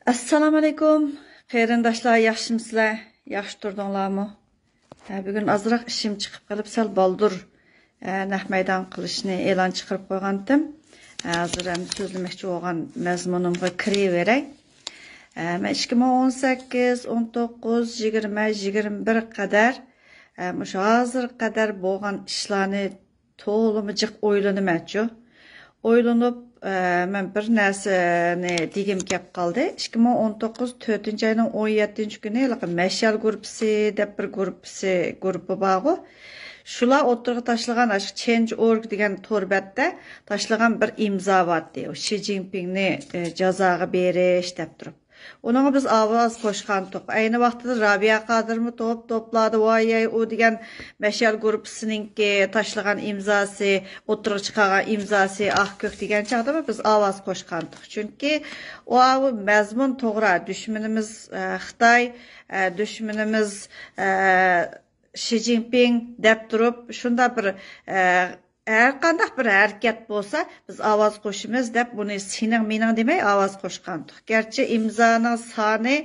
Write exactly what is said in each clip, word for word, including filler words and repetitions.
ئەسسالامۇئەلەيكۇم، قېرىنداشلار، ياخشىمۇسىلەر؟ ياخشى تۇردۇڭلارمۇ؟ ھە، بۈگۈن ئازراق ئىشىم چىقىپ قېلىپ، سەل بالدۇر، ھە، نەق مەيدان قىلىشنى ئېلان چىقىرىپ قويغانتىم. ھە، ھازىر ئەمدى سۆزلىمەكچى بولغان مەزمۇنۇمغا كىرىۋېرەي. ھە، مەن ئىككى مىڭ ئون سەككىز، ئون توققۇز، يىگىرمە، يىگىرمە بىر قەدەر، ھە، مۇشۇ ھازىرغا قەدەر بولغان ئىشلارنى تولىمۇ جىق ئويلىنىمەنچۇ. ئويلىنىپ، ئە، مەن بىر نەرسىنى دېگۈم كەپ قالدى. ئىككى مىڭ ئون توققۇز تۆتىنچى ئاينىڭ ئون يەتتىنچى كۈنى ھېلىقى مەشئەل گۇرۇپپىسى دەپ بىر گۇرۇپپىسى، گۇرۇپپا بارغۇ. شۇلار ئوتتۇرىغا تاشلىغان ئاشۇ چېنج ئورگ دېگەن تور بەتتە تاشلىغان بىر ئىمزا بارتتى. ئۇ شى جىنپىڭنى، ئە، جازاغا بېرىش دەپ تۇرۇپ. ئۇنىڭغا بىز ئاۋاز قوشقانتۇق. ئەينى ۋاقتىدا رابىيە قادىرمۇ توپ توپلاردا ۋاي ياي ئۇ دېگەن مەشئەل گۇرۇپپىسىنىڭكى تاشلىغان ئىمزاسى، ئوتتۇرىغا چىقارغان ئىمزاسى ئاق كۆك دېگەن چاغدىمۇ بىز ئاۋاز قوشقانتۇق. چۈنكى ئۇ ئاۋۇ مەزمۇن توغرا، دۈشمىنىمىز، ئە، خىتاي، ئە، دۈشمىنىمىز، ئە، شى جىنپىڭ دەپ تۇرۇپ، شۇنداق بىر، ئە، ھەر قانداق بىر ھەرىكەت بولسا، بىز ئاۋاز قوشىمىز دەپ، بۇنى سېنىڭ مېنىڭ دېمەي ئاۋاز قوشقانتۇق. گەرچە ئىمزانىڭ سانى،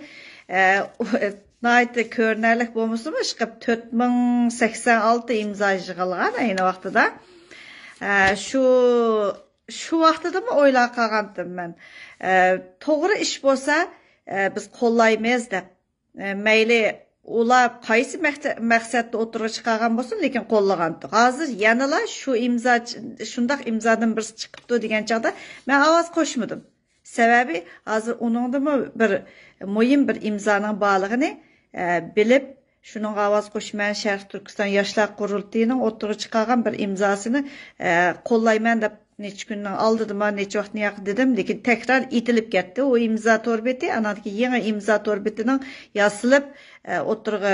ئە، ناھايىتى كۆرۈنەرلىك بولمىسىمۇ، ئىشقىلىپ تۆت مىڭ سەكسەن ئالتە ئىمزا يىغىلغان ئەينى ۋاقتىدا. ئە، شۇ، شۇ ۋاقتىدىمۇ ئويلاپ قالغانتىم مەن. ئە، توغرا ئىش بولسا، ئە، بىز قوللايمىز دەپ. ئە، مەيلى، ئۇلار قايسى مەقسە-، مەقسەتتە ئوتتۇرىغا چىقارغان بولسۇن، لېكىن قوللىغانتۇق. ھازىر يەنىلا شۇ ئىمزا، شۇنداق ئىمزادىن بىرسى چىقىپتۇ دېگەن چاغدا مەن ئاۋاز قوشمىدىم. سەۋەبى، ھازىر ئۇنىڭدىمۇ بىر مۇھىم بىر ئىمزانىڭ بارلىقىنى، ئە، بىلىپ، شۇنىڭغا ئاۋاز قوشىمەن، شەرقىي تۈركىستان ياشلار قۇرۇلتىيىنىڭ ئوتتۇرىغا چىقارغان بىر ئىمزاسىنى، ئە، قوللايمەن دەپ نەچچە كۈننىڭ ئالدىدىما، نەچچە ۋاقىتتىن ياقى دېدىم، لېكىن تەكرار ئېتىلىپ كەتتى. ئۇ ئىمزا تور بېتى، ئاناندىن كېيىن يېڭى ئىمزا تور بېتىنىڭ ياسىلىپ، ئە، ئوتتۇرىغا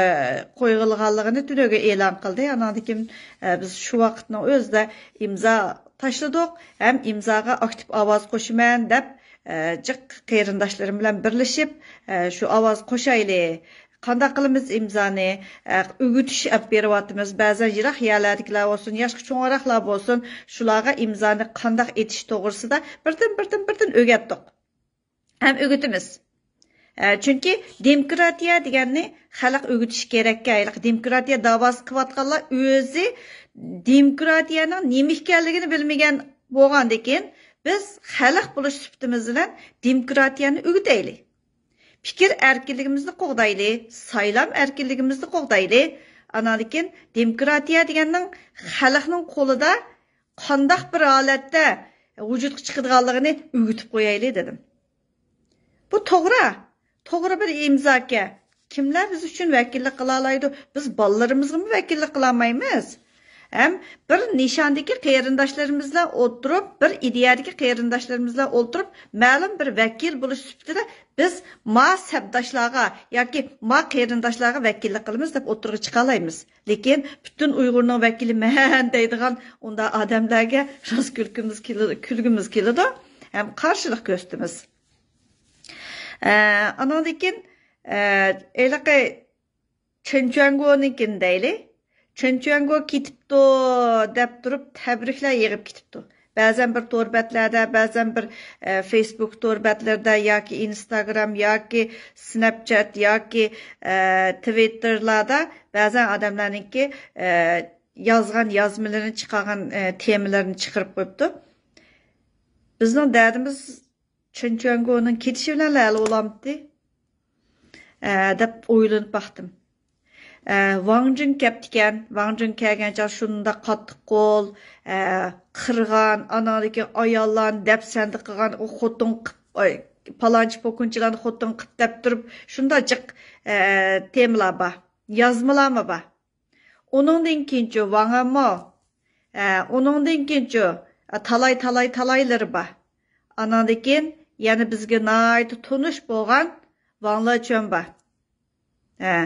قويۇلغانلىقىنى تۈنۈگۈن ئېلان قىلدى. ئاناندىن كېيىن، ئە، بىز شۇ ۋاقىتنىڭ ئۆزىدە ئىمزا تاشلىدۇق ھەم ئىمزاغا ئاكتىپ ئاۋاز قوشىمەن دەپ، ئە، جىق قېرىنداشلىرىم بىلەن بىرلىشىپ، ئە، شۇ ئاۋاز قوشايلى. قانداق قىلىمىز ئىمزانى؟ ئە، ئۆگىتىش ئەپ بېرىۋاتىمىز. بەزەن يىراق يەرلەردىكىلەر بولسۇن، ياشقا چوڭراقلار بولسۇن، شۇلارغا ئىمزانى قانداق ئېتىش توغرىسىدا بىردىن، بىردىن، بىردىن ئۆگەتتۇق. ھەم ئۆگىتىمىز. ئە، چۈنكى دېموكراتىيە دېگەننى خەلق ئۆگىتىشى كېرەككەن. ھېلىقى دېموكراتىيە داۋاسى قىلىۋاتقانلار ئۆزى دېموكراتىيەنىڭ نېمە ئىكەنلىكىنى بىلمىگەن بولغاندىكىن، بىز خەلق بولۇش سۈپىتىمىز بىلەن دېموكراتىيەنى ئۆگىتەيلى. پىكىر ئەركىنلىكىمىزنى قوغدايلى، سايلام ئەركىنلىكىمىزنى قوغدايلى. ئاناندىن كېيىن دېموكراتىيە دېگەننىڭ خەلقنىڭ قولىدا قانداق بىر ھالەتتە ۋۇجۇدقا چىقىدىغانلىقىنى ئۆگىتىپ قويايلى دېدىم. بۇ توغرا. توغرا بىر ئىمزاكەن. كىملەر بىز ئۈچۈن ۋەكىللىك قىلالايدۇ؟ بىز بالىلىرىمىزغىمۇ ۋەكىللىك قىلالمايمىز؟ ھەم بىر نىشاندىكى قېرىنداشلىرىمىز بىلەن ئولتۇرۇپ، بىر ئىدىيەدىكى قېرىنداشلىرىمىز بىلەن ئولتۇرۇپ، مەلۇم بىر ۋەكىل بولۇش سۈپىتىدە بىز ما سەپداشلارغا ياكى ما قېرىنداشلارغا ۋەكىللىك قىلىمىز دەپ ئوتتۇرىغا چىقالايمىز. لېكىن پۈتۈن ئۇيغۇرنىڭ ۋەكىلى مەن دەيدىغان ئۇنداق ئادەملەرگە راست كۈلكىمىز كېلىدۇ، كۈلگۈمىز كېلىدۇ ھەم قارشىلىق كۆرسىتىمىز. ئە، ئاناندىن كېيىن، ئە، ھېلىقى چېن چۈەنگونىڭكىنى دەيلى. چېن چۈەنگو كېتىپتۇ دەپ تۇرۇپ تەبرىكلەر يېغىپ كېتىپتۇ. بەزەن بىر تور بەتلەردە، بەزەن بىر، ئە، فېيسبۇك تور بەتلىرىدە ياكى ئىنستاگرام ياكى سنەپچات ياكى، ئە، تىۋىتتېرلاردا بەزەن ئادەملەرنىڭكى، ئە، يازغان يازمىلىرىنى چىقارغان، ئە، تېمىلىرىنى چىقىرىپ قويۇپتۇ. بىزنىڭ دەردىمىز چېن چۈەنگونىڭ كېتىشى بىلەنلا ھەل بولامتى؟ ئە، دەپ ئويلىنىپ باقتىم. ئە، ۋاڭ جۈن كەپتىكەن. ۋاڭ جۈن كەلگەن چاغ شۇنداق قاتتىق قول، ئە، قىرغان، ئاناندىكى ئاياللارنى دەپسەندە قىلغان، ئۇ خوتۇن قىپ، ئاي، پالانچى پوكۇنچىلارنى خوتۇن قىپ دەپ تۇرۇپ، شۇنداق جىق، ئە، تېمىلار بار. يازمىلارمۇ بار. ئۇنىڭدىن كېيىنچۇ ۋاڭ ئەنمو، ئە، ئۇنىڭدىن كېيىنچۇ، ئە، تالاي، تالاي، تالايلىرى بار. ئاناندىن كېيىن يەنە بىزگە ناھايىتى تونۇش بولغان ۋاڭ لېچۈەن بار. ھە.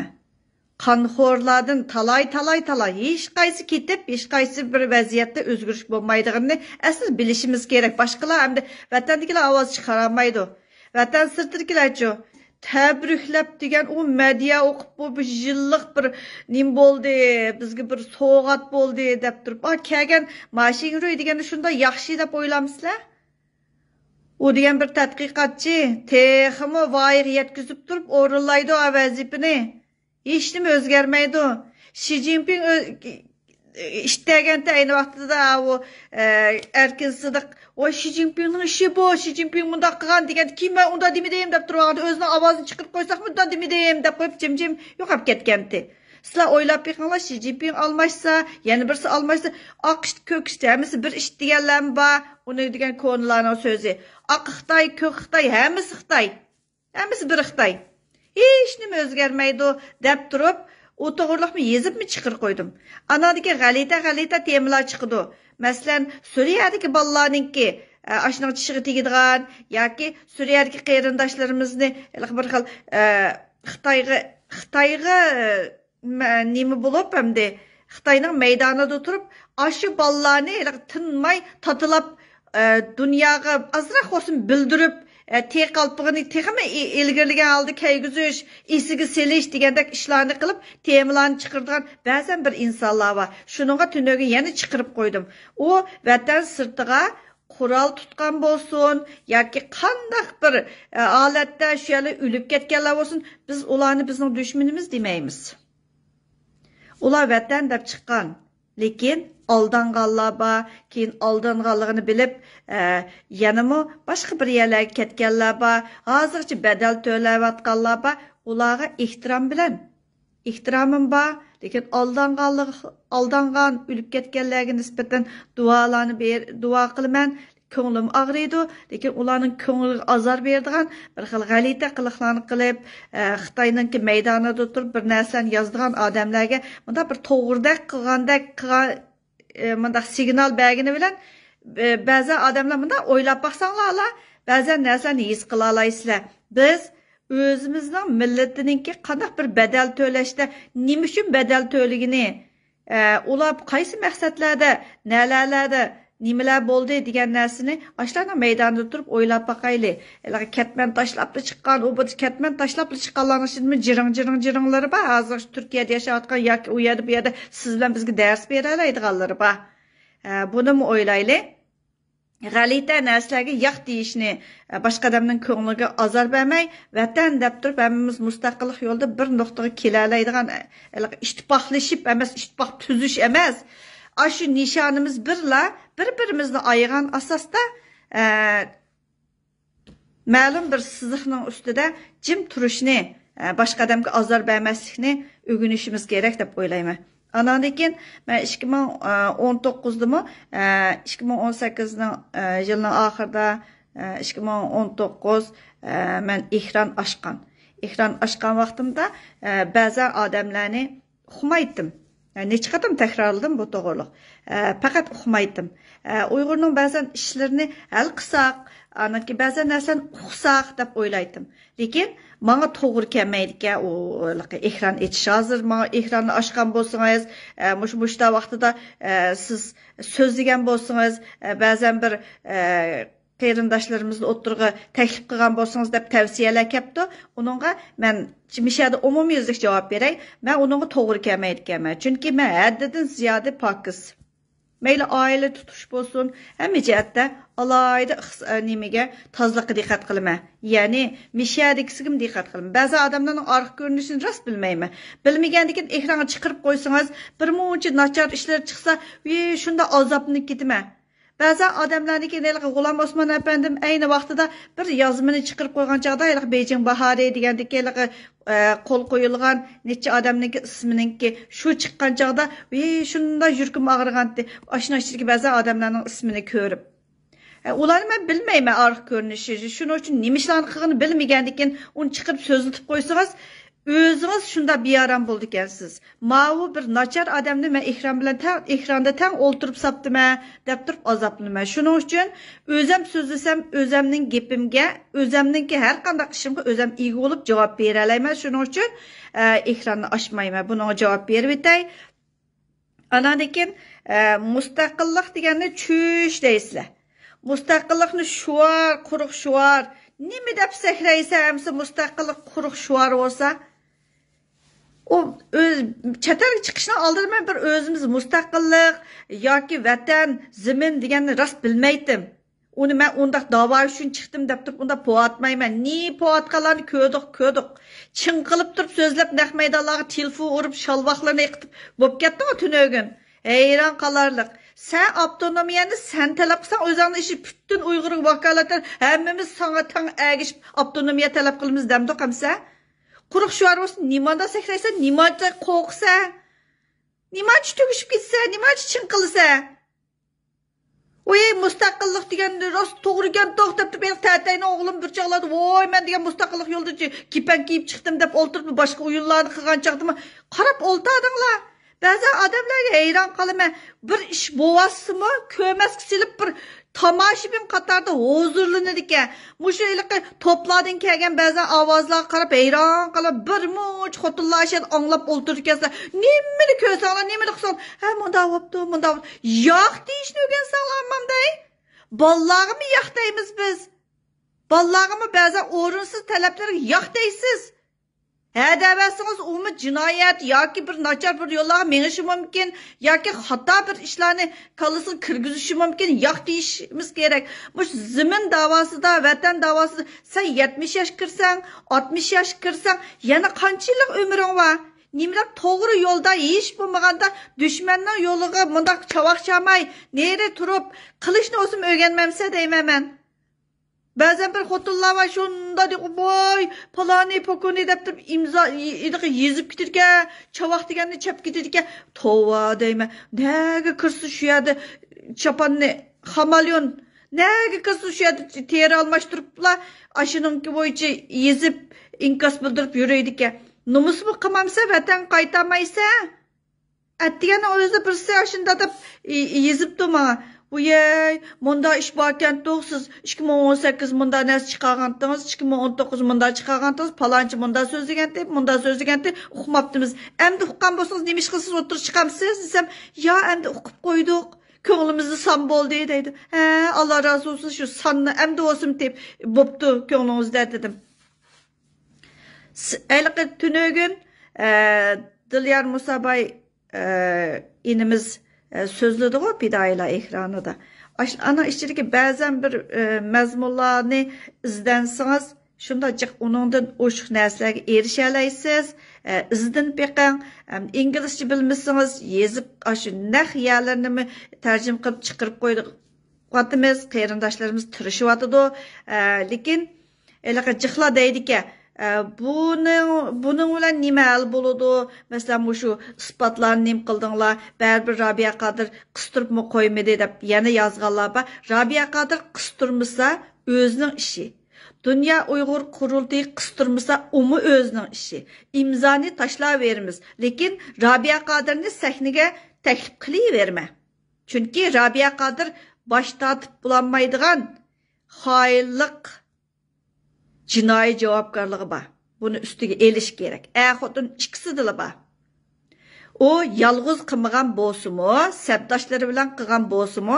قانخورلاردىن تالاي، تالاي، تالاي. ھېچقايسى كېتىپ، ھېچقايسى بىر ۋەزىيەتتە ئۆزگىرىش بولمايدىغىنىنى ئەسلى بىلىشىمىز كېرەك. باشقىلار ئەمدى ۋەتەندىكىلەر ئاۋاز چىقارالمايدۇ. ۋەتەن سىرتىدىكىلەرچۇ؟ تەبرىكلەپ دېگەن ئۇ مەدھىيە ئوقۇپ، بۇ بىر يىللىق بىر نېمە بولدى، بىزگە بىر سوۋغات بولدى دەپ تۇرۇپ، ئا، كەلگەن ماشىنروي دېگەننى شۇنداق ياخشى دەپ ئويلامسىلەر؟ ئۇ دېگەن بىر تەتقىقاتچى تېخىمۇ ۋايىغا يەتكۈزۈپ تۇرۇپ ئورۇنلايدۇ ئا ۋەزىپىنى. ھېچنېمە ئۆزگەرمەيدۇ. شى جىنپىڭ ئۆ-، ئىشتەگەنتە ئەينى ۋاقتىدا ئۇ، ئە، ئەركىن سىدىق، ۋاي، شى جىنپىڭنىڭ ئىشى بۇ، شى جىنپىڭ مۇنداق قىلغان دېگەندە، كېيىن مەن ئۇنداق دېمىدىم دەپ تۇرۇۋالغاندا، ئۆزىنىڭ ئاۋازىنى چىقىرىپ قويساقمۇ، ئۇنداق دېمىدىم دەپ قويۇپ، جىمجىم يوقاپ كەتكەنتى. سىلەر ئويلاپ بېقىڭلار، شى جىنپىڭ ئالماشسا، يەنە بىرسى ئالماشسا، ئاق ئىت، كۆك ئىت، ھەممىسى بىر ئىت دېگەنلەرمۇ بار. ئۇنى دېگەن كونىلارنىڭ سۆزى. ئاق خىتاي، كۆك خىتاي، ھەممىسى خىتاي. ھەممىسى بىر خىتاي. ھېچنېمە ئۆزگەرمەيدۇ، دەپ تۇرۇپ، ئۇ توغرۇلۇقمۇ يېزىپمۇ چىقىرىپ قويدۇم. ئاناندىكى غەلىتە، غەلىتە تېمىلار چىقىدۇ. مەسىلەن، سۈرىيەدىكى بالىلارنىڭكى، ئە، ئاشۇنىڭ چىشىغا تېگىدىغان ياكى سۈرىيەدىكى قېرىنداشلىرىمىزنى ھېلىقى بىر خىل، ئە، خىتايغا، خىتايغا، ئە، مە-، نېمە بولۇپ ئەمدى خىتاينىڭ مەيدانىدا تۇرۇپ، ئاشۇ بالىلارنى ھېلىقى تىنماي تاتىلاپ، ئە، دۇنياغا ئازراق بولسىمۇ بىلدۈرۈپ، ئە، تېخى قالپىغىنى تېخىمۇ ئى-، ئىلگىرىلىگەن ھالدا كەلگۈزۈش، ئېسىگە سېلىش دېگەندەك ئىشلارنى قىلىپ، تېمىلارنى چىقىرىدىغان بەزەن بىر ئىنسانلار بار. شۇنىڭغا تۈنۈگۈن يەنە چىقىرىپ قويدۇم. ئۇ ۋەتەن سىرتىغا قورال تۇتقان بولسۇن ياكى قانداق بىر، ئە، ھالەتتە شۇ يەردە ئۆلۈپ كەتكەنلەر بولسۇن، بىز ئۇلارنى بىزنىڭ دۈشمىنىمىز دېمەيمىز. ئۇلار ۋەتەن دەپ چىققان، لېكىن ئالدانغانلار بار، كېيىن ئالدانغانلىقىنى بىلىپ، ئە، يەنىمۇ باشقا بىر يەرلەرگە كەتكەنلەر بار، ھازىرغىچە بەدەل تۆلەۋاتقانلار بار. ئۇلارغا ئېھتىرام بىلەن، ئېھتىرامىم بار، لېكىن ئالدانغانلىق، ئالدانغان، ئۆلۈپ كەتكەنلەرگە نىسبەتەن دۇئالارنى بېر-، دۇئا قىلىمەن. كۆڭلۈم ئاغرىيدۇ، لېكىن ئۇلارنىڭ كۆڭلىگە ئازار بېرىدىغان بىر خىل غەلىتە قىلىقلارنى قىلىپ، ئە، خىتاينىڭكى مەيدانىدا تۇرۇپ بىر نەرسىلەرنى يازىدىغان ئادەملەرگە مۇنداق بىر توغرىدەك قىلغاندەك قىلغان، ئە، مۇنداق سىگنال بەرگىنى بىلەن، ئە، بەزى ئادەملەر مۇنداق ئويلاپ باقساڭلارلا، بەزەن نەرسىلەرنى ھېس قىلالايسىلەر. بىز ئۆزىمىزنىڭ مىللىتىنىڭكى قانداق بىر بەدەل تۆلەشتە، نېمە ئۈچۈن بەدەل تۆلىگىنى، ئە، ئۇلار قايسى مەقسەتلەردە، نەلەرلەردە، نېمىلەر بولدى دېگەن نەرسىنى ئاشۇلارنىڭ مەيدانىدا تۇرۇپ ئويلاپ باقايلى. ھېلىقى كەتمەن تاشلاپلا چىققان، ئۇ بۇ كەتمەن تاشلاپلا چىققانلارنىڭ ئىچىدىمۇ جىرىڭ، جىرىڭ، جىرىڭلىرى بار. ھازىر تۈركىيەدە ياشاۋاتقان ياكى ئۇ يەردە، بۇ يەردە سىز بىلەن بىزگە دەرس بېرەلەيدىغانلىرى بار. ئە، بۇنىمۇ ئويلايلى. غەلىتە نەرسىلەرگە ياق دېيىشنى، ئە، باشقا ئادەمنىڭ كۆڭلىگە ئازار بەرمەي، ۋەتەن دەپ تۇرۇپ، ھەممىمىز مۇستەقىللىق يولىدا بىر نۇقتىغا كېلەلەيدىغان، ئە، ئىتتىپاقلىشىپ ئەمەس، ئىتتىپاق تۈزۈش ئەمەس، ئاشۇ نىشانىمىز بىرلا، بىر-بىرىمىزنى ئايىغان ئاساستا، ئە، مەلۇم بىر سىزىقنىڭ ئۈستىدە جىم تۇرۇشنى، ئە، باشقا ئادەمگە ئازار بەرمەسلىكنى ئۆگىنىشىمىز كېرەك دەپ ئويلايمەن. ئاناندىن كېيىن مەن ئىككى مىڭ ئون توققۇزدىمۇ، ئە، ئىككى مىڭ ئون سەككىزنىڭ، ئە، يىلنىڭ ئاخىرىدا، ئە، ئىككى مىڭ ئون توققۇز، ئە، مەن ئېكران ئاچقان. ئېكران ئاچقان ۋاقتىمدا، ئە، بەزى ئادەملەرنى ئۇقمايتتىم. نەچچە قېتىم تەكرارلىدىم بۇ توغرىلىق. ئە، پەقەت ئۇقمايتتىم. ئە، ئۇيغۇرنىڭ بەزەن ئىشلىرىنى ھەل قىلساق، ئانىكى بەزەن نەرسىلەرنى ئۇقساق دەپ ئويلايتتىم. لېكىن ماڭا توغرا كەلمەيدىكەن ئۇ ھېلىقى ئېكران ئېچىش. ھازىر ماڭا ئېكراننى ئاچقان بولسىڭىز، ئە، مۇشۇ، مۇشۇنداق ۋاقتىدا، ئە، سىز سۆزلىگەن بولسىڭىز، ئە، بەزەن بىر، ئە، قېرىنداشلىرىمىزنى ئوتتۇرىغا تەكلىپ قىلغان بولسىڭىز دەپ تەۋسىيەلەر كەپتۇ. ئۇنىڭغا مەن مۇشۇ يەردە ئومۇميۈزلۈك جاۋاب بېرەي. مەن ئۇنىڭغا توغرا كەلمەيدىكەنمەن. چۈنكى مەن ھەددىدىن زىيادە پاكىز. مەيلى ئائىلە تۇتۇش بولسۇن، ھەممە جەھەتتە ئالاھىدە ئىخس-، ئە، نېمىگە، تازىلىققا دىققەت قىلىمەن. يەنى مىشەدىكىسىگىمۇ دىققەت قىلىمەن. بەزى ئادەملەرنىڭ ئارقا كۆرۈنۈشىنى راست بىلمەيمەن. بىلمىگەندىكىن ئېكرانغا چىقىرىپ قويسىڭىز، بىر مۇنچە ناچار ئىشلار چىقسا، ۋىي، شۇنداق ئازابلىنىپ كېتىمەن. بەزى ئادەملەرنىڭكى ھېلىقى غۇلام ئوسمان ئەپەندىم ئەينى ۋاقتىدا بىر يازمىنى چىقىرىپ قويغان چاغدا، ھېلىقى بېيجىڭ باھارى دېگەندىكى ھېلىقى، ئە، قول قويۇلغان نەچچە ئادەمنىڭكى ئىسمىنىڭكى شۇ چىققان چاغدا، ۋىي، شۇنداق يۈرىكىم ئاغرىغانتى، ئاشۇنىڭ ئىچىدىكى بەزى ئادەملەرنىڭ ئىسمىنى كۆرۈپ. ئە، ئۇلارنى مەن بىلمەيمەن ئارقا كۆرۈنۈشى. شۇنىڭ ئۈچۈن نېمە ئىشلارنى قىلغىنى بىلمىگەندىكىن ئۇنى چىقىرىپ سۆزلىتىپ قويسىڭىز، ئۆزىڭىز شۇنداق بىئارام بولىدىكەنسىز. ماۋۇ بىر ناچار ئادەمنى مەن ئېكران بىلەن تەڭ، ئېكراندا تەڭ ئولتۇرۇپ ساپتىمەن دەپ تۇرۇپ ئازابلىنىمەن. شۇنىڭ ئۈچۈن ئۆزەم سۆزلىسەم، ئۆزەمنىڭ گېپىمگە، ئۆزەمنىڭكى ھەر قانداق ئىشىمغا ئۆزەم ئىگە بولۇپ جاۋاب بېرەلەيمەن. شۇنىڭ ئۈچۈن، ئە، ئېكراننى ئاچمايمەن. بۇنىڭغا جاۋاب بېرىۋېتەي. ئاناندىن كېيىن، ئە، مۇستەقىللىق دېگەننى چۈش دەيسىلەر. مۇستەقىللىقنى شوئار، قۇرۇق شوئار. نېمە دەپ سەكرەيسەن، ئەمسە مۇستەقىللىق قۇرۇق شوئار بولسا؟ ئۇ ئۆز، چەت ئەلگە چىقىشنىڭ ئالدىدا مەن بىر ئۆزىمىز مۇستەقىللىق ياكى ۋەتەن، زېمىن دېگەننى راست بىلمەيتتىم. ئۇنى مەن ئۇنداق داۋا ئۈچۈن چىقتىم دەپ تۇرۇپ ئۇنداق پوۋاتمايمەن. نى پوۋاتقانلارنى كۆردۇق، كۆردۇق. چىڭقىلىپ تۇرۇپ سۆزلەپ، نەق مەيدانلارغا تېلېفون ئۇرۇپ، شالۋاقلىرىنى ئېقىتىپ بولۇپ كەتتىڭغۇ تۈنۈگۈن. ھەيران قالارلىق. سەن ئاپتونومىيەنى سەن تەلەپ قىلساڭ، ئۆزۈڭنى ئىشى پۈتۈن ئۇيغۇرغا ۋاكالىتەن ھەممىمىز ساڭا تەڭ ئەگىشىپ ئاپتونومىيە تەلەپ قىلىمىز دەمدۇق ئەمسە؟ قۇرۇق شوئار بولسا، نېمانداق سەكرەيسەن، نېمانچە قورقىسەن؟ نېمانچە تۈگۈشۈپ كېتىسەن، نېمانچە چىڭقىلىسەن؟ ۋۇي، مۇستەقىللىق دېگەن راست توغرا ئىكەن توغ دەپ تۇرۇپ، تەتەينىڭ ئوغلۇم بىر چاغلاردا، ۋوي، مەن دېگەن مۇستەقىللىق يولىدا كېپەن كىيىپ چىقتىم دەپ ئولتۇرۇپ، باشقا ئويۇنلارنى قىلغان چاغدىمۇ قاراپ ئولتۇردۇڭلار. بەزەن ئادەملەرگە ھەيران قالىمەن. بىر ئىش بولۇۋاتسىمۇ، كۆرمەسكە سېلىپ بىر تاماشىبىن قاتاردا ھۇزۇرلىنىدىكەن. مۇشۇ ھېلىقى توپلاردىن كەلگەن بەزەن ئاۋازلارغا قاراپ ھەيران قالىمەن. بىر مۇنچە خوتۇنلار ئاشۇ يەردە ئاڭلاپ ئولتۇرىدىكەنسىلەر. نېمىنى كۆرسەڭلار، نېمىنى قىلساڭلار، ھە، مۇنداق بوپتۇ، مۇنداق بوپتۇ. ياق دېيىشنى ئۆگەنسەڭلار ئاممامدەي. بالىلارغىمۇ ياق دەيمىز بىز. بالىلارغىمۇ بەزەن ئورۇنسىز تەلەپلەرگە ياق دەيسىز. ھە دەۋەرسىڭىز، ئۇمۇ جىنايەت ياكى بىر ناچار بىر يوللارغا مېڭىشى مۇمكىن، ياكى خاتا بىر ئىشلارنى كاللىسىغا كىرگۈزۈشى مۇمكىن. ياق دېيىشىمىز كېرەك. مۇشۇ زېمىن داۋاسىدا، ۋەتەن داۋاسىدا سەن يەتمىش ياشقا كىرسەڭ، ئاتمىش ياشقا كىرسەڭ، يەنە قانچىلىك ئۆمرۈڭ بار؟ نېمىلەر توغرا يولدا ھېچ بولمىغاندا دۈشمەننىڭ يولىغا مۇنداق چاۋاك چاماي، نېرى تۇرۇپ قىلىشنى ئۆزۈم ئۆگەنمەمسە دەيمەن مەن. بەزەن بىر خوتۇنلار بار، شۇنداق دېيىپ، ۋاي، پالانى، پوكۇنى دەپ تۇرۇپ ئىمزا، ي-، يېزىپ كېتىدىكەن، چاۋاك دېگەننى چەپ كېتىدىكەن. توۋا دەيمەن، نەگە كىرسە شۇ يەردە چاپاننى، خاماليون، نەگە كىرسە شۇ يەردە تېرە ئالماشتۇرۇپلا، ئاشۇنىڭكى بويىچە يېزىپ، ئىنكاس بىلدۈرۈپ يۈرىدىكەن. نومۇسمۇ قىلمامسەن، ۋەتەنگە قايتالمايسەن. ئەتىگەننىڭ ئۆزىدە بىرسى ئاشۇنداق دەپ ي-، يېزىپتۇ ماڭا. ۋىيەي، مۇنداق ئىش باركەنتۇق، سىز ئىككى مىڭ ئون سەككىز مۇنداق نەرسە چىقارغانتىڭىز، ئىككى مىڭ ئون توققۇز مۇنداق چىقارغانتىڭىز، پالانچى مۇنداق سۆزلىگەنتى، مۇنداق سۆزلىگەنتى، ئۇقماپتىمىز. ئەمدى ئۇققان بولسىڭىز، نېمە ئىش قىلسىز، ئوتتۇرىغا چىقامسىز دېسەم، يا، ئەمدى ئۇقۇپ قويدۇق، كۆڭلىمىزدە سان بولدى دەيدۇ. ھە، ئاللا رازى بولسۇن، شۇ ساننى ئەمدى بولسىمۇ تېپ-، بوپتۇ كۆڭلىڭىزدە دېدىم. س-، ھېلىقى تۈنۈگۈن، ئە، دىليار مۇساباي، ئە، ئىنىمىز، ئە، سۆزلىدىغۇ پىدائىيلار ئېكرانىدا. ئاش-، ئانىڭ ئىچىدىكى بەزەن بىر، ئە، مەزمۇنلارنى ئىزدەنسىڭىز، شۇنداق جىق ئۇنىڭدىن ئوشۇق نەرسىلەرگە ئېرىشەلەيسىز. ئە، ئىزدىنىپ بېقىڭ. ئەم، ئىنگلىزچە بىلمىسىڭىز، يېزىپ، ئاشۇ نەق يەرلىرىنىمۇ تەرجىمە قىلىپ چىقىرىپ قويۇۋاتىمىز. قېرىنداشلىرىمىز تىرىشىۋاتىدۇ. ئە، لېكىن ھېلىقى جىقلا دەيدىكەن، ئە، بۇنىڭ، بۇنىڭ بىلەن نېمە ھەل بولىدۇ؟ مەسىلەن، مۇشۇ ئىسپاتلارنى نېمە قىلدىڭلار؟ بەرىبىر رابىيە قادىر قىستۇرۇپمۇ قويمىدى دەپ يەنە يازغانلار بار. رابىيە قادىر قىستۇرمىسا، ئۆزىنىڭ ئىشى. دۇنيا ئۇيغۇر قۇرۇلتىيى قىستۇرمىسا، ئۇمۇ ئۆزىنىڭ ئىشى. ئىمزانى تاشلاۋېرىمىز. لېكىن رابىيە قادىرنى سەھنىگە تەكلىپ قىلىۋەرمە. چۈنكى رابىيە قادىر باش تارتىپ بولالمايدىغان خائىنلىق جىنايى جاۋابكارلىقى بار. بۇنى ئۈستىگە ئېلىش كېرەك. ئەر-خوتۇن ئىككىسىدىلا بار. ئۇ يالغۇز قىلمىغان بولسىمۇ، سەپداشلىرى بىلەن قىلغان بولسىمۇ،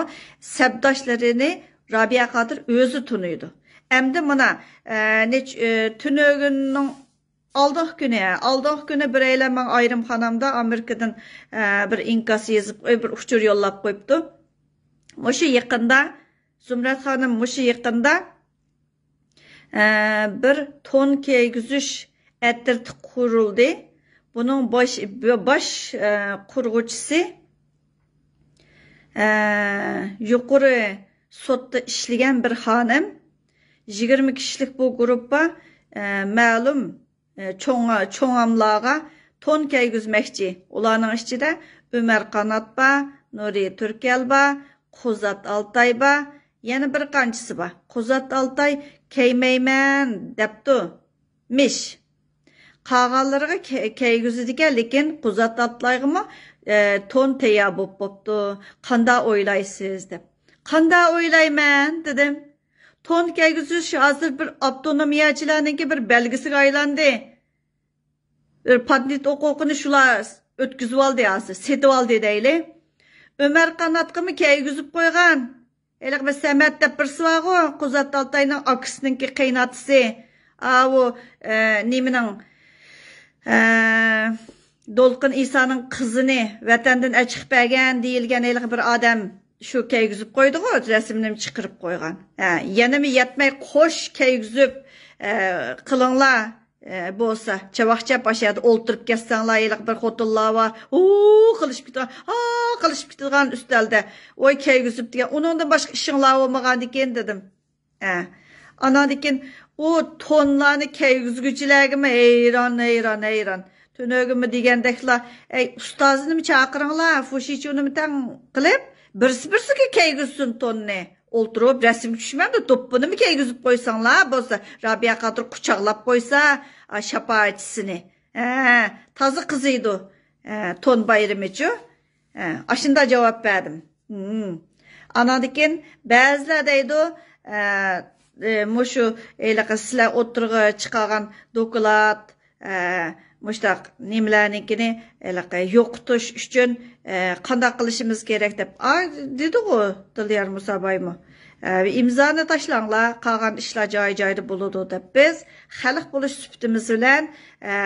سەپداشلىرىنى رابىيە قادىر ئۆزى تونۇيدۇ. ئەمدى مانا، ئە، نەچ-، ئە، تۈنۈگۈننىڭ ئالدىنقى كۈنى، ئالدىنقى كۈنى بىرەيلەن ماڭا ئايرىم خانامدا ئامېرىكىدىن، ئە، بىر ئىنكاس يېزىپ، ئۆي بىر ئۇچۇر يوللاپ قويۇپتۇ. مۇشۇ يېقىندا، زۇمرەت خانىم، مۇشۇ يېقىندا، ئە، بىر تون كىيگۈزۈش ئەترىتى قۇرۇلدى. بۇنىڭ باش، باش، ئە، قۇرغۇچىسى، ئە، يۇقىرى سوتتا ئىشلىگەن بىر خانىم. يىگىرمە كىشىلىك بۇ گۇرۇپپا، ئە، مەلۇم، ئە، چوڭ، چوڭاملارغا تون كىيگۈزمەكچى. ئۇلارنىڭ ئىچىدە ئۆمەر قانات بار، نۇرى تۈركەل بار، قۇزات ئالتاي بار، يەنە بىر قانچىسى بار. قۇزات ئالتاي كىيمەيمەن دەپتۇ. مىش. قالغانلىرىغا كە-، كىيگۈزىدىكەن، لېكىن قۇزات ئالتايغىمۇ، ئە، تون تەييار بوپ بوپتۇ. قاندا ئويلايسىز دەپ. قاندا ئويلايمەن دېدىم. تون كىيگۈزۈش ھازىر بىر ئاپتونومىيەچىلەرنىڭكى بىر بەلگىسىگە ئايلاندى. بىر پاتېنت ھوقۇقىنى شۇلار ئۆتكۈزۈۋالدى ھازىر، سېتىۋالدى دەيلى. ئۆمەر قاناتقىمۇ كىيگۈزۈپ قويغان. ھېلىقى بىر سەمەت دەپ بىرسى بارغۇ، قۇزات ئالتاينىڭ ئاكىسىنىڭكى قېيىنئاتىسى. ئاۋۇ، ئە، نېمىنىڭ، ئە، دولقۇن ئىسانىڭ قىزىنى ۋەتەندىن ئەچىقىپ بەرگەن دېيىلگەن ھېلىقى بىر ئادەم. شۇ كەيگۈزۈپ قويدىغۇ، رەسىمنىمۇ چىقىرىپ قويغان. ھە، يەنىمۇ يەتمەي قوش كەيگۈزۈپ، ئە، قىلىڭلار، ئە، بولسا، چاۋاك چەپ ئاشۇ يەردە ئولتۇرۇپ كەتسەڭلار، ھېلىقى بىر خوتۇنلار بار، ھۇ قىلىشىپ كېتىدىغان، ھا قىلىشىپ كېتىدىغان ئۈستەلدە. ۋاي كەيگۈزۈپ دېگەن، ئۇنىڭدىن باشقا ئىشىڭلار بولمىغاندىكىن دېدىم. ھە. ئاناندىكىن ئۇ تونلارنى كەيگۈزگۈچىلەرگىمۇ ھەيران، ھەيران، ھەيران. تۈنۈگۈنمۇ دېگەندەكلا، ئەي، ئۇستازىنىمۇ چاقىرىڭلار، فۇشىچۇنىمۇ تەڭ قىلىپ، بىرسى بىرسىگە كەيگۈزسۇن توننى. ئولتۇرۇپ رەسىمگە چۈشمەمدۇ، دوپپىنىمۇ كەيگۈزۈپ قويساڭلار بولسا، رابىيە قادىر قۇچاقلاپ قويسا، ئا، شاپائەتچىسىنى. ھە، تازا قىزىيدۇ. ھە، تون بايرىمىچۇ؟ ھە، ئاشۇنداق جاۋاب بەردىم. ھىم. ئاناندىن كېيىن بەزىلەر دەيدۇ، ئە، ئە، مۇشۇ ھېلىقى سىلەر ئوتتۇرىغا چىقارغان دوكلات، ئە، مۇشتاق نېمىلەرنىڭكىنى ھېلىقى يوقىتىش ئۈچۈن، ئە، قانداق قىلىشىمىز كېرەك دەپ، ئا، دېدىغۇ دىليار مۇسابايمۇ. ئە، ئىمزانى تاشلاڭلار، قالغان ئىشلار جايى-جايىدا بولىدۇ دەپ بىز خەلق بولۇش سۈپىتىمىز بىلەن، ئە،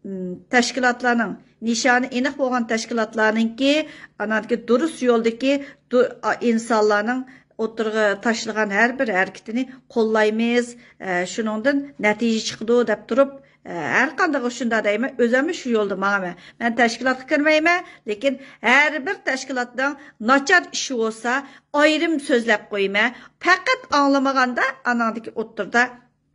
م، تەشكىلاتلارنىڭ، نىشانى ئېنىق بولغان تەشكىلاتلارنىڭكى، ئاناندىكى دۇرۇس يولدىكى دۇ-، ئا-، ئىنسانلارنىڭ ئوتتۇرىغا تاشلىغان ھەر بىر ھەرىكىتىنى قوللايمىز، ئە، شۇنىڭدىن نەتىجە چىقىدۇ دەپ تۇرۇپ، ئە، ھەر قانداق شۇنداق دەيمەن، ئۆزۈممۇ شۇ يولدا ماڭىمەن. مەن تەشكىلاتقا كىرمەيمەن، لېكىن ھەر بىر تەشكىلاتنىڭ ناچار ئىشى بولسا، ئايرىم سۆزلەپ قويىمەن. پەقەت ئاڭلىمىغاندا ئاناندىكى ئوتتۇرىدا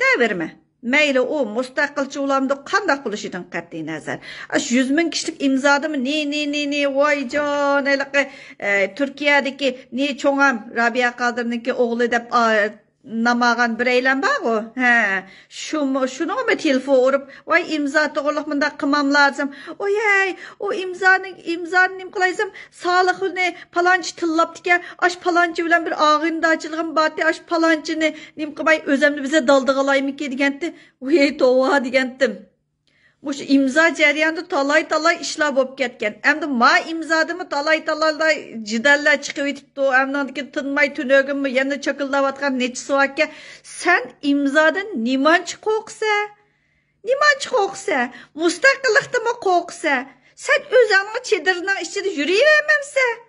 دەۋېرىمەن. مەيلى ئۇ مۇستەقىلچى بولامدۇ، قانداق بولۇشىدىن قەتئىينەزەر. ئاشۇ يۈز مىڭ كىشىلىك ئىمزادىمۇ نى، نى، نى، نى، ۋايجان، ھېلىقى، ئە، تۈركىيەدىكى نى چوڭام، رابىيە قادىرنىڭكى ئوغلى دەپ، ئا، نام ئالغان بىرەيلەن بارغۇ. ھە، شۇمۇ، شۇنىڭمۇ تېلېفون ئۇرۇپ، ۋاي ئىمزا توغرىلىق مۇنداق قىلماملا دېسەم، ئويەي، ئۇ ئىمزانى، ئىمزانى نېمە قىلاي دېسەم، سالىخۇنى پالانچى تىللاپتىكەن، ئاش پالانچى بىلەن بىر ئاغىنىدارچىلىقىم بارتى، ئاش پالانچىنى نېمە قىلماي، ئۆزەمنى بىزە دالدىغا ئالايمىكى دېگەنتى. ۋىي توۋا دېگەنتىم. مۇشۇ ئىمزا جەريانىدا تالاي-تالاي ئىشلار بولۇپ كەتكەن. ئەمدى ما ئىمزادىمۇ تالاي-تالاي جېدەللەر چىقىۋېتىپتۇ. ئەمدى ئاندىن كېيىن تىنماي تۈنۈگۈنمۇ يەنە چاكىلداۋاتقان نەچچىسى باركەن. سەن ئىمزادىن نېمانچە قورقىسەن؟ نېمانچە قورقىسەن؟ مۇستەقىللىقتىنمۇ قورقىسەن؟ سەن ئۆزۈڭنىڭ چېدىرىنىڭ ئىچىدە يۈرۈۋەرمەمسەن؟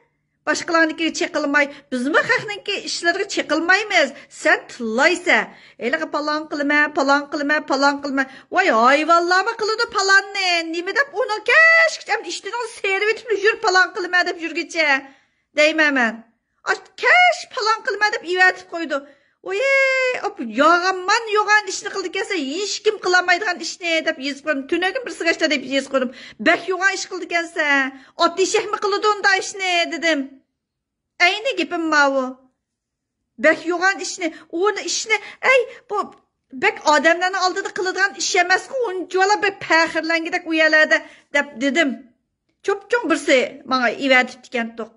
باشقىلارنىڭكىگە چېقىلماي، بىزمۇ خەقنىڭكى ئىشلىرىغا چېقىلمايمىز. سەن تىللايسەن. ھېلىقى پالان قىلىمەن، پالان قىلىمەن، پالان قىلىمەن. ۋاي، ھايۋانلارمۇ قىلىدۇ پالاننى. نېمە دەپ ئۇنىڭ كەچكىچە ئىشتىنىڭ سېرىۋېتىپلا يۈر، پالان قىلىمەن دەپ يۈرگۈچە دەيمەن مەن. ئاش كەچ پالان قىلىمەن دەپ ئېۋەتىپ قويىدۇ. ۋىي، ئاپ-، ياغامان يوغان ئىشنى قىلىدىكەنسەن، ھېچكىم قىلالمايدىغان ئىشنى دەپ يېزىپ قويدۇم. تۈنۈگۈن بىرسىگە ئاشتا دەپ يېزىپ قويدۇم. بەك يوغان ئىش قىلىدىكەنسەن. ئات ئېشەكمۇ قىلىدۇ ئۇنداق ئىشنى دېدىم. ئەينى گېپىم ماۋۇ. بەك يوغان ئىشنى، ئۇنى ئىشنى، ئەي، بۇ بەك ئادەملەرنىڭ ئالدىدا قىلىدىغان ئىش ئەمەسقۇ، ئۇنچىۋالا بەك پەخىرلەنگۈدەك ئۇ يەرلەردە دەپ دېدىم. چوپچوڭ بىرسى ماڭا ئېۋەتىپتىكەنتۇق.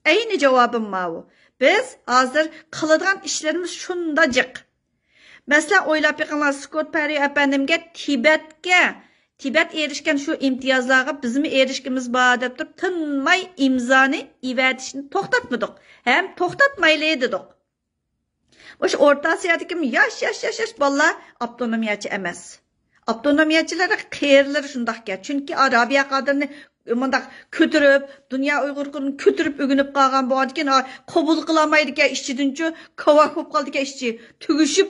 ئەينى جاۋابىم ماۋۇ. بىز ھازىر قىلىدىغان ئىشلىرىمىز شۇندا جىق. مەسىلەن، ئويلاپ بېقىڭلار، سكوت پەررى ئەپەندىمگە تىبەتكە، تىبەت ئېرىشكەن شۇ ئىمتىيازلارغا بىزمۇ ئېرىشكىمىز بار دەپ تۇرۇپ، تىنماي ئىمزانى ئېۋەتىشنى توختاتمىدۇق ھەم توختاتمايلى دېدۇق. مۇشۇ ئورتا ئاسىيادىكى ياش، ياش، ياش، ياش بالىلار ئاپتونومىيەچى ئەمەس. ئاپتونومىيەچىلەر قېرىلىرى شۇنداقكەن. چۈنكى ئا، رابىيە قادىرنى مۇنداق كۆتۈرۈپ، دۇنيا ئۇيغۇر كۈنىنى كۆتۈرۈپ ئۆگىنىپ قالغان بولغاندىكىن، ئا، قوبۇل قىلالمايدىكەن ئىچىدىنچۇ، كاۋاك بولۇپ قالىدىكەن ئىچى. تۈگۈشۈپ،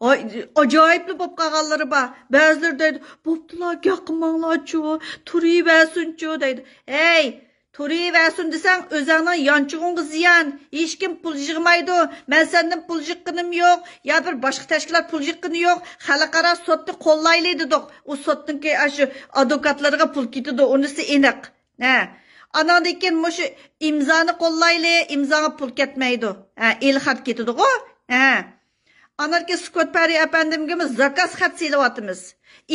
ئاي، ئاجايىپلا بولۇپ قالغانلىرى بار. بەزىلىرى دەيدۇ، بوپتۇلا، گەپ قىلماڭلارچۇ، تۇرۇۋەرسۇنچۇ دەيدۇ. ھەي، تۇرۇۋەرسۇن دېسەڭ، ئۆزۈڭنىڭ يانچۇقۇڭغا زىيان. ھېچكىم پۇل يىغمايدۇ. مەن سەندىن پۇل يىغقىنىم يوق. يا بىر باشقا تەشكىلات پۇل يىغقىنى يوق. خەلقئارا سوتنى قوللايلى دېدۇق. ئۇ سوتنىڭكى ئاشۇ ئادۋوكاتلىرىغا پۇل كېتىدۇ. ئۇنىسى ئېنىق. ھە. ئاناندىن كېيىن مۇشۇ ئىمزانى قوللايلى. ئىمزاغا پۇل كەتمەيدۇ. ھە، ئېلخەت كېتىدىغۇ. ھە. ئاناركى سكوت پەرى ئەپەندىمگىمۇ زاكاز خەت سېلىۋاتىمىز.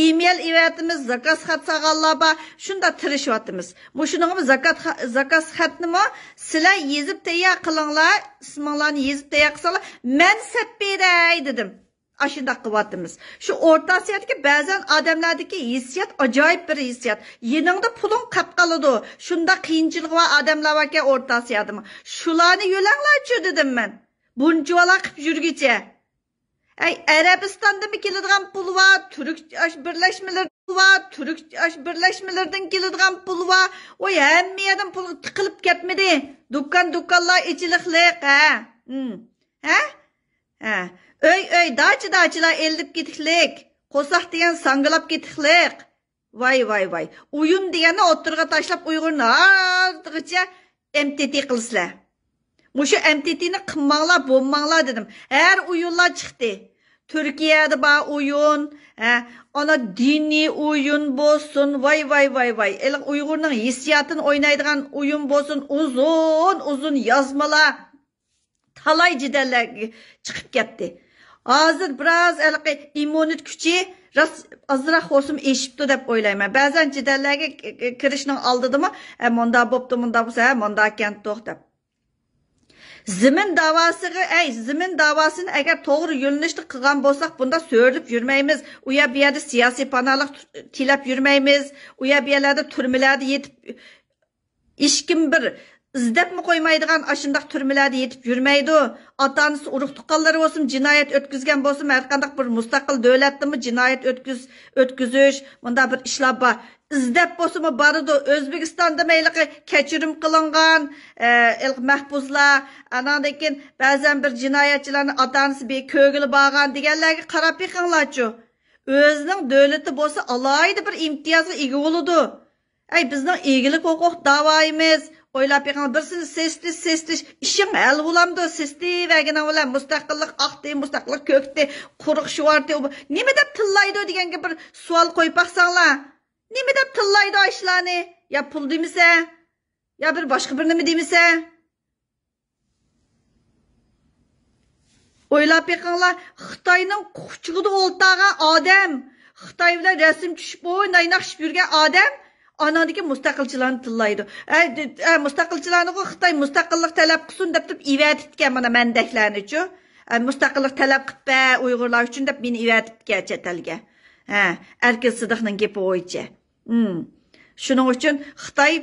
ئېمېل ئېۋەتىمىز، زاكاز خەت سالغانلار بار، شۇنداق تىرىشىۋاتىمىز. مۇشۇنىڭغىمۇ زاكات خە-، زاكاز خەتنىمۇ سىلەر يېزىپ تەييار قىلىڭلار، ئىسمىڭلارنى يېزىپ تەييار قىلساڭلار، مەن سەپ بېرەي دېدىم. ئاشۇنداق قىلىۋاتىمىز. شۇ ئورتا ئاسىيادىكى بەزەن ئادەملەردىكى ھېسسىيات ئاجايىپ بىر ھېسسىيات. يېنىڭدا پۇلۇڭ قاپ قالىدۇ. شۇنداق قىيىنچىلىقى بار ئادەملەر باركەن ئورتا ئاسىيادىمۇ. شۇلارنى يۆلەڭلارچۇ دېدىم مەن. بۇنچىۋالا قىپ يۈرگۈچە. ئەي، ئەرەبىستاندىنمۇ كېلىدىغان پۇل بار، تۈرك ئاش بىرلەشمىلىرى بار، تۈرك ئاش-، بىرلەشمىلىرىدىن كېلىدىغان پۇل بار. ۋاي، ھەممە يەردىن پۇل تىقىلىپ كەتمىدى. دۇكان، دۇكانلار ئېچىلىقلىق، ھە؟ ھە؟ ھە. ئۆي، ئۆي، داچا، داچىلار ئېلىپ كېتىكلىك. قورساق دېگەن ساڭگىلاپ كېتىكلىك. ۋاي، ۋاي، ۋاي. ئويۇن دېگەننى ئوتتۇرىغا تاشلاپ، ئۇيغۇرنى ھازىرغىچە ئەم تى تى قىلىسىلەر. مۇشۇ ئەم تى تىنى قىلماڭلار، بولماڭلار دېدىم. ھەر ئويۇنلار چىقتى. تۈركىيەدە بار ئويۇن، ھە، ئانا دىنىي ئويۇن بولسۇن، ۋاي، ۋاي، ۋاي، ۋاي. ھېلىقى ئۇيغۇرنىڭ ھېسسىياتىنى ئوينايدىغان ئويۇن بولسۇن، ئۇزۇن، ئۇزۇن يازمىلار. تالاي جېدەللەرگە چىقىپ كەتتى. ھازىر بىراز ھېلىقى ئىممۇنىتېت كۈچى راست ئازراق بولسىمۇ ئېشىپتۇ دەپ ئويلايمەن. بەزەن جېدەللەرگە ك-، ك-، كىرىشنىڭ ئالدىدىمۇ، ھە، مۇنداق بوپتۇ، مۇنداق بولسا، ھە، مۇنداق ئىكەنتۇق دەپ. زېمىن داۋاسىغا، ئەي، زېمىن داۋاسىنى ئەگەر توغرا يۆنىلىشتە قىلغان بولساق، بۇنداق سۆرىلىپ يۈرمەيمىز. ئۇ يەر، بۇ يەردە سىياسىي پاناھلىق تىلەپ يۈرمەيمىز. ئۇ يەر، بۇ يەرلەردە تۈرمىلەردە يېتىپ ھېچكىم بىر ئىزدەپمۇ قويمايدىغان ئاشۇنداق تۈرمىلەردە يېتىپ يۈرمەيدۇ. ئاتا-ئانىسى، ئۇرۇق-تۇغقانلىرى بولسىمۇ، جىنايەت ئۆتكۈزگەن بولسىمۇ، ھەر قانداق بىر مۇستەقىل دۆلەتتىمۇ جىنايەت ئۆتكۈز-، ئۆتكۈزۈش، مۇنداق بىر ئىشلار بار. ئىزدەپ بولسىمۇ بارىدۇ. ئۆزبېكىستاندا مەيلىقى كەچۈرۈم قىلىنغان، ئە، مەھبۇسلار، ئاناندىن كېيىن بەزەن بىر جىنايەتچىلەرنى ئاتا-ئانىسى بىر كۆرگىلى بارغان دېگەنلەرگە قاراپ بېقىڭلارچۇ. ئۆزىنىڭ دۆلىتى بولسا ئالاھىدە بىر ئىمتىيازغا ئىگە بولىدۇ. ئەي، بىزنىڭ ئىگىلىك ھوقۇق داۋايىمىز. ئويلاپ بېقىڭ، بىرسىنى سېسىتىش، سېسىتىش، ئىشىڭ ھەل بولامدۇ؟ سېسىتىۋەرگىنىڭ بىلەن مۇستەقىللىق ئاقتى، مۇستەقىللىق كۆكتى، قۇرۇق شۇۋارتى، ئۇ نېمە دەپ تىللايدۇ دېگەنگە بىر سوئال قويۇپ باقساڭلار. نېمە دەپ تىللايدۇ ئاشۇلارنى؟ يا پۇل دېمىسە، يا بىر باشقا بىر نېمە دېمىسە. ئويلاپ بېقىڭلار، خىتاينىڭ قۇچىقىدا ئولتۇرغان ئادەم، خىتاي بىلەن رەسىم چۈشۈپ، ئوينايناقشىپ يۈرگەن ئادەم ئاناندىكى مۇستەقىلچىلارنى تىللايدۇ. ئە، د-، ئە، مۇستەقىلچىلارنىغۇ خىتاي مۇستەقىللىق تەلەپ قىلسۇن دەپ تۇرۇپ ئېۋەتىپتىكەن مانا مەندەكلەرنىچۇ. ئە، مۇستەقىللىق تەلەپ قىلىپ بە ئۇيغۇرلار ئۈچۈن دەپ مېنى ئېۋەتىپتىكەن چەت ئەلگە. ھە، ئەركىن سىدىقنىڭ گېپى بويىچە. ھىم. شۇنىڭ ئۈچۈن خىتاي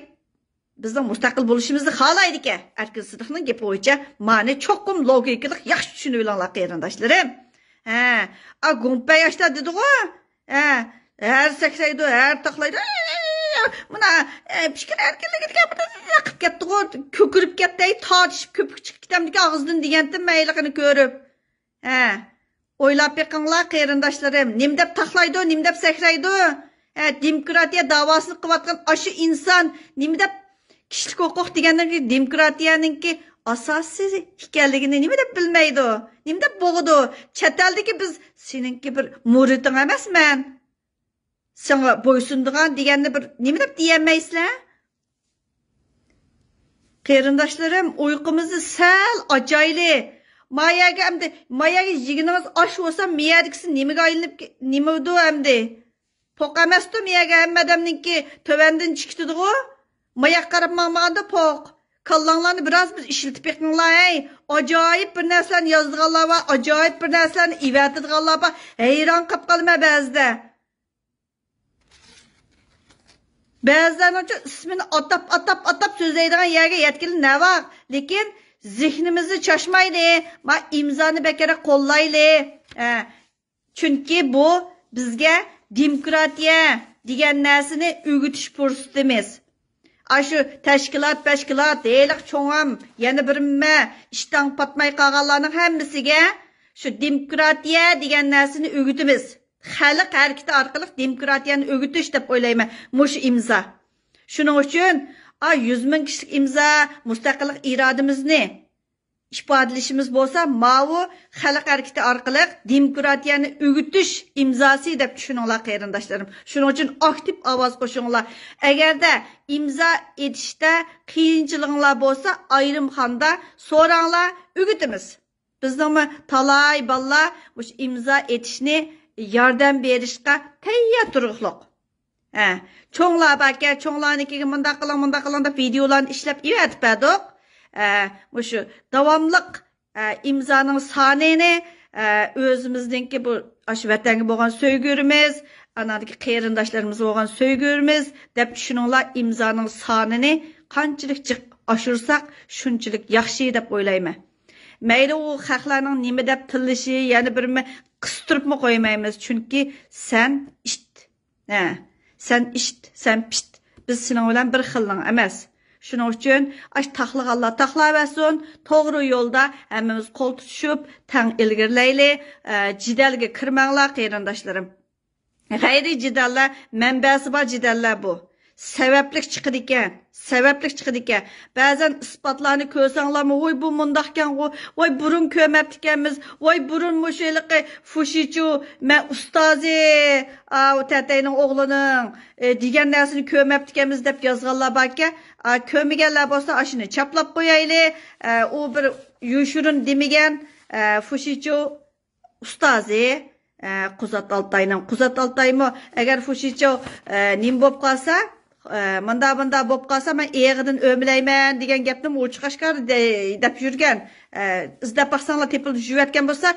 بىزنىڭ مۇستەقىل بولۇشىمىزنى خالايدىكەن. ئەركىن سىدىقنىڭ گېپى بويىچە مانى چوقۇم لوگىكىلىق ياخشى چۈشىنىۋېلىڭلار، قېرىنداشلىرىم. ھە، ئا، گۇڭپەي ئاشتا دېدىغۇ. ھە، ھەر سەكرەيدۇ، ھەر تاقلايدۇ. مانا، ئە، پىكىر ئەركىنلىكى دېگەن بىر قىلىپ كەتتىغۇ. كۆكىرىپ كەتتى، تارتىشىپ كۆپۈك چىقىپ كېتەمدىكى ئاغزىدىن دېگەنتىم مەيلىقىنى كۆرۈپ. ھە، ئويلاپ بېقىڭلار، قېرىنداشلىرىم، نېمە دەپ تاقلايدۇ، نېمە دەپ سەكرەيدۇ؟ ھە، دېموكراتىيە داۋاسىنى قىلىۋاتقان ئاشۇ ئىنسان نېمە دەپ كىشىلىك ھوقۇق دېگەننىڭ دېموكراتىيەنىڭكى ئاساسى ئىكەنلىكىنى نېمە دەپ بىلمەيدۇ؟ نېمە دەپ بوغىدۇ؟ چەت ئەلدىكى بىز سېنىڭكى بىر مۇرىتىڭ ئەمەسمەن. ساڭا بويسۇنىدىغان دېگەننى بىر نېمە دەپ دېيەلمەيسىلەر؟ قېرىنداشلىرىم، ئۇيقۇمىزنى سەل ئاچايلى. ما يەرگە ئەمدى، ما يەرگە يېگىنىڭىز ئاش بولسا، ما يەردىكىسى نېمىگە ئايلىنىپ كې-، نېمىدۇ ئەمدى؟ پوق ئەمەستۇ ما يەرگە ھەممە ئادەمنىڭكى تۆۋەندىن چىكىتىدىغۇ؟ ما ياققا قاراپ ماڭمىغاندا پوق. كاللاڭلارنى بىراز بىر ئىشلىتىپ بېقىڭلار، ھەي. ئاجايىپ بىر نەرسىلەرنى يازىدىغانلار بار، ئاجايىپ بىر نەرسىلەرنى ئېۋەتىدىغانلار بار. ھەيران قاپ قالىمەن بەزىدە. بەزىلەرنىڭچۇ ئىسمىنى ئاتاپ، ئاتاپ، ئاتاپ سۆزلەيدىغان يەرگە يەتكىلى نەۋاق. لېكىن زېھنىمىزنى چاچمايلى. ما ئىمزانى بەكرەك قوللايلى. ھە. چۈنكى بۇ بىزگە دېموكراتىيە دېگەن نەرسىنى ئۆگىتىش پۇرسىتىمىز. ئاشۇ تەشكىلات، پەشكىلات، ھېلىقى چوڭام، يەنە بىرمە ئىشتان پاتماي قالغانلارنىڭ ھەممىسىگە شۇ دېموكراتىيە دېگەن نەرسىنى ئۆگىتىمىز. خەلق ھەرىكىتى ئارقىلىق دېموكراتىيەنى ئۆگىتىش دەپ ئويلايمەن مۇشۇ ئىمزا. شۇنىڭ ئۈچۈن، ئا، يۈز مىڭ كىشىلىك ئىمزا، مۇستەقىللىق ئىرادىمىزنى ئىپادىلىشىمىز بولسا، ماۋۇ خەلق ھەرىكىتى ئارقىلىق دېموكراتىيەنى ئۆگىتىش ئىمزاسى دەپ چۈشىنىڭلار، قېرىنداشلىرىم. شۇنىڭ ئۈچۈن ئاكتىپ ئاۋاز قوشۇڭلار. ئەگەردە ئىمزا ئېتىشتە قىيىنچىلىقىڭلار بولسا، ئايرىم خانىدا سوراڭلار، ئۆگىتىمىز. بىزنىڭمۇ تالاي بالىلار مۇشۇ ئىمزا ئېتىشنى ياردەم بېرىشقا تەييار تۇرۇقلۇق. ھە، چوڭلار باركەن، چوڭلارنىڭكىگە مۇنداق قىلىڭ، مۇنداق قىلىڭ دەپ ۋىدېئولارنى ئىشلەپ ئېۋەتىپ بەردۇق. ھە، مۇشۇ داۋاملىق، ھە، ئىمزانىڭ سانىنى، ھە، ئۆزىمىزنىڭكى بۇ ئاشۇ ۋەتەنگە بولغان سۆيگۈمىز، ئاناندىكى قېرىنداشلىرىمىزغا بولغان سۆيگۈمىز دەپ چۈشىنىڭلار، ئىمزانىڭ سانىنى قانچىلىك جىق ئاشۇرساق، شۇنچىلىك ياخشى دەپ ئويلايمەن. مەيلى ئۇ خەقلەرنىڭ نېمە دەپ تىللىشى، يەنە بىر قىستۇرۇپمۇ قويمايمىز، چۈنكى سەن ئىت. ھە، سەن ئىشت، سەن پىشت. بىز سېنىڭ بىلەن بىر خىلنىڭ ئەمەس. شۇنىڭ ئۈچۈن ئاش تاقلىغانلار تاقلاۋەرسۇن، توغرا يولدا ھەممىمىز قول تۇتۇشۇپ تەڭ ئىلگىرىلەيلى. ئە، جېدەلگە كىرمەڭلار، قېرىنداشلىرىم. غەيرىي جېدەللەر، مەنبەسى بار جېدەللەر بۇ. سەۋەبلىك چىقىدىكەن، سەۋەبلىك چىقىدىكەن. بەزەن ئىسپاتلارنى كۆرسەڭلارمۇ، ۋوي، بۇ مۇنداقكەن، ۋوي، بۇرۇن كۆرمەپتىكەنمىز، ۋوي، بۇرۇن مۇشۇ ھېلىقى فۇشىچۇ، مەن ئۇستازى، ئاۋۇ تەتەينىڭ ئوغلىنىڭ، ئە، دېگەن نەرسىنى كۆرمەپتىكەنمىز دەپ يازغانلار باركەن. ئا، كۆرمىگەنلەر بولسا ئاشۇنى چاپلاپ قويايلى. ئە، ئۇ بىر يوشۇرۇن دېمىگەن، ئە، فۇشىچۇ ئۇستازى، ئە، قۇزات ئالتاينىڭ، قۇزات ئالتايمۇ، ئەگەر فۇشىچو، ئە، نېمە بولۇپ قالسا، ئە، مۇندا، مۇندا بولۇپ قالسا، مەن ئېغىدىن ئۆمىلەيمەن دېگەن گەپنىمۇ ئوچۇق ئاشكارا دە-، دەپ يۈرگەن. ئە، ئىزدەپ باقساڭلار تېپىلىپ يۈرۈۋەتكەن بولسا،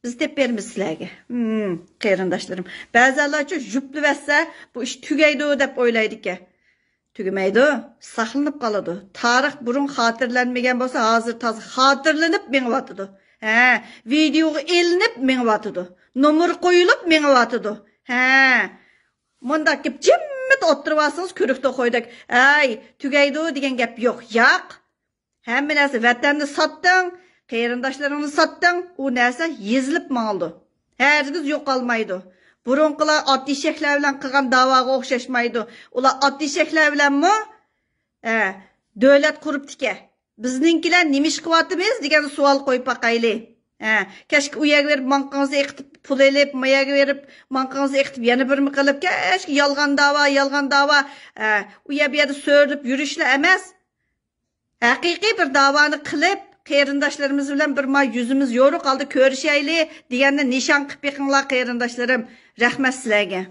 بىز تېپىپ بېرىمىز سىلەرگە. ھىم، قېرىنداشلىرىم. بەزەنلەرچۇ ژۇپلىۋەتسە، بۇ ئىش تۈگەيدۇ دەپ ئويلايدىكەن. تۈگىمەيدۇ، ساقلىنىپ قالىدۇ. تارىخ بۇرۇن خاتىرىلەنمىگەن بولسا، ھازىر تازا خاتىرىلىنىپ مېڭىۋاتىدۇ. ھە، ۋىدېئوغا ئېلىنىپ مېڭىۋاتىدۇ. نومۇر قويۇلۇپ مېڭىۋاتىدۇ. ھە، مۇنداق گەپ جىممىت ئوتتۇرىۋالسىڭىز كۆرۈكتە قويدەك. ھەي، تۈگەيدۇ دېگەن گەپ يوق. ياق. ھەممە نەرسە، ۋەتەننى ساتتىڭ، قېرىنداشلىرىڭنى ساتتىڭ، ئۇ نەرسە يېزىلىپ ماڭىدۇ. ھەرگىز يوقالمايدۇ. بۇرۇنقىلار ئات ئېشەكلەر بىلەن قىلغان داۋاغا ئوخشاشمايدۇ. ئۇلار ئات ئېشەكلەر بىلەنمۇ، ئە، دۆلەت قۇرۇپتىكەن. بىزنىڭكىلەر نېمە ئىش قىلىۋاتىمىز دېگەن سوئال قويۇپ باقايلى. ھە، كەچكە ئۇ يەرگە بېرىپ ماڭقىڭىزنى ئېقىتىپ، پۇل ئېلىپ، ما يەرگە بېرىپ ماڭقىڭىزنى ئېقىتىپ، يەنە بىرنى قىلىپ، كەچكە يالغان داۋا، يالغان داۋا. ھە، ئۇ يەر بۇ يەردە سۆرىلىپ يۈرۈشلا ئەمەس. ھەقىقىي بىر داۋانى قىلىپ، قېرىنداشلىرىمىز بىلەن بىر ما يۈزىمىز يورۇق ھالدا كۆرۈشەيلى دېگەننى نىشان قىلىپ بېقىڭلار، قېرىنداشلىرىم. رەھمەت سىلەرگە.